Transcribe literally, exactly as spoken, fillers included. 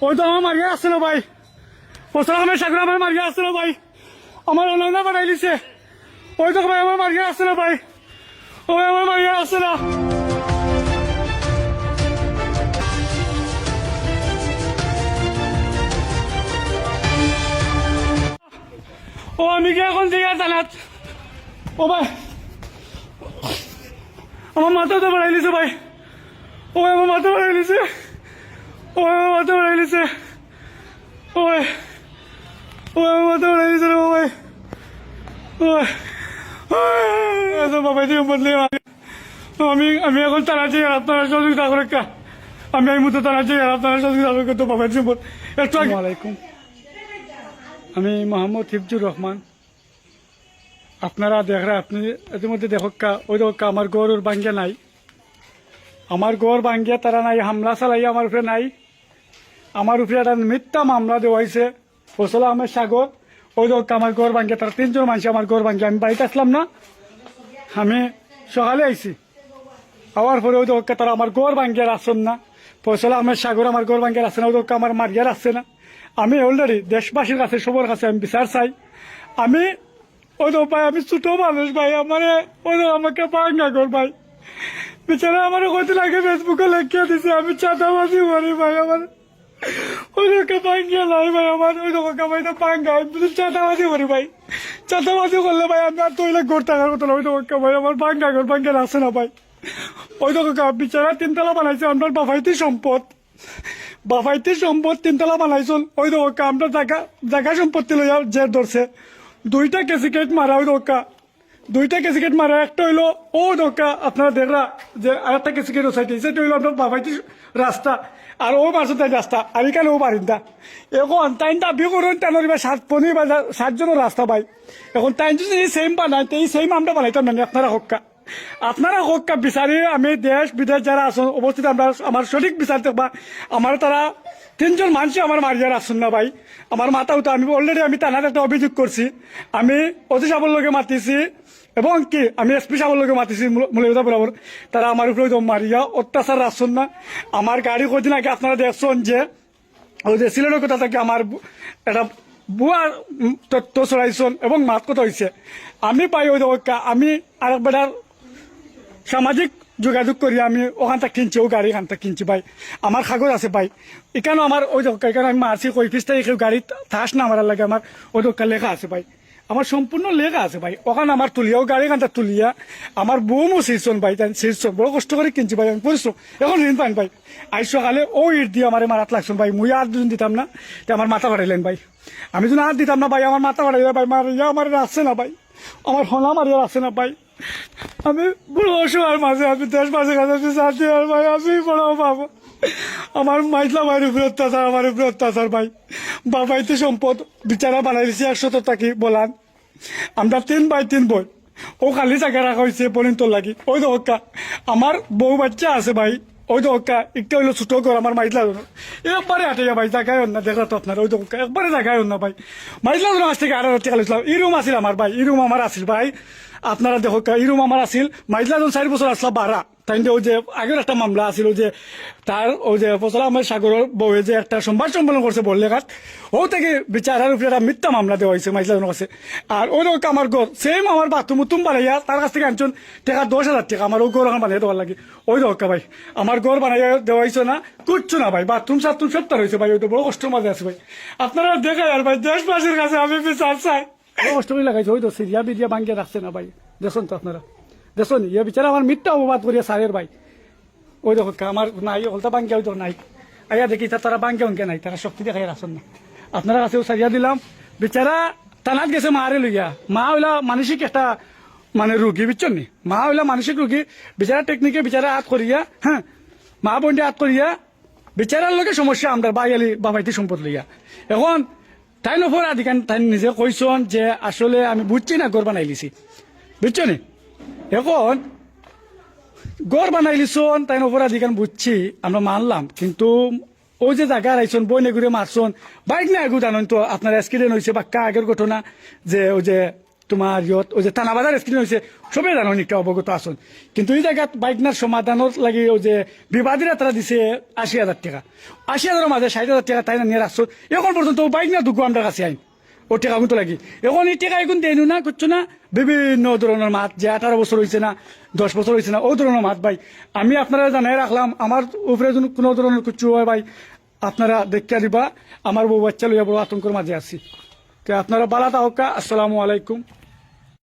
ওই তো আমার মারিয়া আছে না ভাই, ফয়সাল আহমেদ সাগর আমার মারিয়া আছে না ভাই, আমার অনলাইনে পাঠাই দিছে। ওই তো ভাই আমার মারিয়া আছে না ভাই, ওই আমার মারিয়া আছে না। ও আমি কি এখন যাই আর জানাত? ও ভাই, আমার মাথা তো বাড়াই দিছে ভাই। ও ভাই, আমার মাথা বাড়াই দিছে। ও ভাই, আমার মাথা বাড়াই দিছে। ও ভাই, ও ভাই, আমার মাথা বাড়াই দিছে রে, ও ভাই। ও ভাই, ও ভাই, বাবা, তুই বদলে আমি, আমি এখন তারা যে আপনারা সহযোগিতা করে কা-, আমি এই মুহূর্তে তারা যে আপনারা সহযোগিতা করে তো বাবা জীবন একটু আগে। আসসালামু আলাইকুম, আমি মোহাম্মদ হিফজুর রহমান। আপনারা দেখরা, আপনি ইতিমধ্যে দেখক্কা, ওই দেখক্কা আমার ঘর ওর ভাঙ্গিয়া নাই, আমার ঘর ভাঙ্গিয়া তারা নাই, হামলা চালাই আমার উপরে নাই, আমার উপরে একটা মিথ্যা মামলা দেওয়া হয়েছে। ফয়সাল আহমেদ সাগর, ওই দেখক্কা আমার ঘর ভাঙ্গিয়া, তারা তিনজন মানুষ আমার ঘর ভাঙ্গিয়া, আমি বাড়িতে আসলাম না, আমি সকালে আইছি। আওয়ার পরে ওই দেখক্কা তারা আমার ঘর ভাঙ্গিয়া রাখছন না, ফয়সাল আহমেদ সাগর আমার ঘর ভাঙ্গিয়া রাখছে না, ওই দেখক্কা আমার মারিয়া রাখছে না। আমি already দেশবাসীর কাছে, সবার কাছে আমি বিচার চাই। আমি ওই তো ভাই, আমি ছোট মানুষ ভাই, আমারে ওই তো আমাকে ভাঙ্গা ঘর ভাই, বিচারে আমারে কয়দিন আগে Facebook-এ লেখিয়া দিছে আমি চাঁদাবাজি করি ভাই, আমার ওই লোকে ভাঙ্গিয়া নাই ভাই, আমার ওই লোকে ভাই তো ভাঙ্গা, আমি বুঝি চাঁদাবাজি করি ভাই, চাঁদাবাজি করলে ভাই আমি আর তো ওই লোক ঘর থাকার কথা না, ওই লোকে ভাই আমার ভাঙ্গা ঘর ভাঙ্গা আছে না ভাই। ওই লোকে বিচারা তিনতলা বানাইছে, আমরার বাফাইতি সম্পদ, বাফাইতি সম্পদ তিনতলা বানাইছন। ওই লোকে আমরা জাগা, জাগা সম্পত্তি লইয়া জের ধরছে, দুইটা কেসি কেট মারা ওই লোকে দুইটা কেসি কেট মারা, একটা হইলো ও দেখক্কা আপনারা দেখরা যে আরেকটা কেসি কেট ও সাইডে, সেটা হইলো আপনার বাফাইতি রাস্তা, আর ও মারছে তাই রাস্তা, আর এখানে ও বারিন্দা। এখন তাইন দাবি করইন তান ইবা সাত পনি বা যা-, সাতজনের রাস্তা ভাই। এখন তাইন যদি এই সেম বানাইন, তো এই সেম আমরা বানাইতাম না, আপনারা কউক্কা। আপনারা কউক্কা বিচারি, আমি দেশ বিদেশ যারা আছন উপস্থিত, আমরা আমার সঠিক বিচার দেখবা। আমার তারা তিনজন মানুষে আমার মারিয়া রাখছন না ভাই। আমার মাথা উঠা, আমি already আমি থানাত একটা অভিযোগ করছি, আমি ওসি সাহেবের লগে মাতিছি এবং কি আমি এসপি সাহেবের লগে মাতিছি মূল-, মৌলভীবাজার বরাবর। তারা আমার উপরে ওই তো মারিয়া অত্যাচার রাখছন না। আমার গাড়ি কয়দিন আগে আপনারা দেখছন যে ওই যে সিলেটের কথা থাকি আমার বু-, একটা বুয়া, উম, তথ্য ছড়াইছন এবং মাত কথা হইছে। আমি পাই ওই দেখক্কা, আমি আরেক বেটার সামাজিক যোগাযোগ করি আমি ওখান থেকে কিনছি, ও গাড়ি এখান থেকে কিনছি ভাই। আমার কাগজ আছে ভাই, এখানে আমার ওই দেখক্কা, এখানে আমি মারছি কই পিস তারিখে গাড়ি থাস না মারার লাগে আমার ওই দেখক্কা লেখা আছে ভাই। আমার সম্পূর্ণ লেখা আছে ভাই, ওখানে আমার তুলিয়া, ও গাড়ি এখান থেকে তুলিয়া আমার বউ মো সিরছন ভাই, তাই সিরছন বড় কষ্ট করে কিনছি ভাই আমি পরিশ্রম, এখন ঋণ পাইন ভাই। আজ সকালে ও ইট দিয়ে আমার মারাত লাগছন ভাই, মুই আর দুদিন দিতাম না, তে আমার মাথা ফাটাইলেন ভাই। আমি যদি আর দিতাম না ভাই, আমার মাথা ফাটাইলে ভাই, মারিয়া আমার রাখছে না ভাই, আমার হনা মারিয়া রাখছে না ভাই। আমি বড় অসহায় মাঝে, আমি দেশবাসীর কাছে আমি চাচ্ছি আর ভাই, আমি বড় বাবা, আমার মাইজলা ভাইর উপরে অত্যাচার, আমার উপরে অত্যাচার ভাই। বাবাইতে সম্পদ বিচারা বানাই দিছি একশো টাকি বলান, আমরা তিন ভাই তিন বোন। ও খালি জাগা রাখা হইছে বলিন তোর লাগি। ওই দেখক্কা, আমার বউ বাচ্চা আছে ভাই। ওই দেখক্কা, একটা হইলো ছোট ঘর আমার মাইজলা ধরো। একবারে আটে ভাই, জাগায় অন্য দেখরা তো আপনারা। ওই দেখক্কা, একবারে জাগায় অন্য ভাই। মাইজলা ধরো আজ থেকে আড়াই রাত্রি খালি ছিলাম। এই রুম আছিল আমার ভাই, এই রুম আমার আছিল ভাই। আপনারা দেখক্কা, এই রুম আমার আছিল। মাইজলা ধরো চার বছর আসলা বারা। তাই ওই যে আগের একটা মামলা আছিল, ওই যে তার ওই যে ফয়সাল আহমেদ সাগরের বউয়ে যে একটা সংবাদ সম্মেলন করছে বললেঘাট, ও থেকে বিচারার উপরে একটা মিথ্যা মামলা দেওয়া হয়েছে মাইজলাদন কাছে। আর ওই দেখক্কা আমার ঘর, সেম আমার বাথরুম উথরুম বানাইয়া তার কাছ থেকে আনছন টাকা দশ হাজার টাকা আমার ওই ঘর এখন বানাইয়া দেওয়ার লাগি। ওই দেখক্কা ভাই, আমার ঘর বানাইয়া দেওয়া হয়েছে না, কিচ্ছু না ভাই, বাথরুম সাথরুম সব তার হয়েছে ভাই, ওই তো বড় কষ্টর মাঝে আছে ভাই। আপনারা দেখেন আর ভাই, দেশবাসীর কাছে আমি বিচার চাই। বড় কষ্ট করে লাগাইছে, ওই তো সিরিয়া বিরিয়া ভাঙ্গিয়া রাখছে না ভাই। দেখছন তো আপনারা, দেখছন, ইয়ে বিচারা আমার মিথ্যা অপবাদ করিয়া সারের ভাই। ওই দেখক্কা, আমার নাই, হলতা ভাঙ্গিয়া ওই তো নাই। আইয়া দেখি, তা তারা ভাঙ্গিয়া উঙ্গে নাই, তারা শক্তি দেখাই রাখছন না। আপনারা কাছেও সারিয়া দিলাম, বিচারা থানাত গেছে মারে লইয়া। মা হইলা মানসিক একটা, মানে, রুগী, বুঝছন নি? মা হইলা মানসিক রুগী, বিচারা টেকনিকে বিচারা আত করিয়া, হ্যাঁ, মা বোনটা আত করিয়া, বিচারার লগে সমস্যা আমরা ভাই আলি বাবাইতে সম্পদ লইয়া। এখন তাইন অপরাধী কেন, তাইন নিজে কইছন যে আসলে আমি বুঝছি না, ঘর বানাইলিছি, বুঝছো নি? এখন ঘর বানাইলিছন, তাইন অপরাধী কেন বুঝছি, আমরা মানলাম, কিন্তু ওই যে জাগা হারাইছন, বইন এগুরে মারছন, বাইক না এগু জানইন তো, আপনার অ্যাক্সিডেন্ট হইছে, বাক্কা আগের ঘটনা, যে ওই যে তোমার ইয়ত ওই যে থানা বাজার স্ক্রিন হইছে, সবে জানো অনেকটা অবগত আছইন। কিন্তু ই জাগাত বাইকনার সমাধানর লাগি ওই যে বিবাদীরা তারা দিছে আশি হাজার টেকা, আশি হাজারর মাঝে ষাইট হাজার টেকা তাইন আনিয়া রাখছইন। এখন পর্যন্ত ও বাইকনা দুগু আমরার কাছে আইন, ও টেকা কিন্তু লাগি। এখন ই টেকা এখন দেইন না, কিচ্ছু না, বিভিন্ন ধরনর মাত, যে আঠারো বছর হইছে না, দশ বছর হইছে না, ও ধরনর মাত ভাই। আমি আপনারারে জানাই রাখলাম, আমার উপরে যদি কোনো ধরনর কিচ্ছু হয় ভাই, আপনারা দেখিয়া দিবা, আমার বউ বাচ্চা লইয়া বড় আতঙ্কর মাঝে আছি। তো আপনারা ভালা থাকউক্কা, আসসালামু আলাইকুম।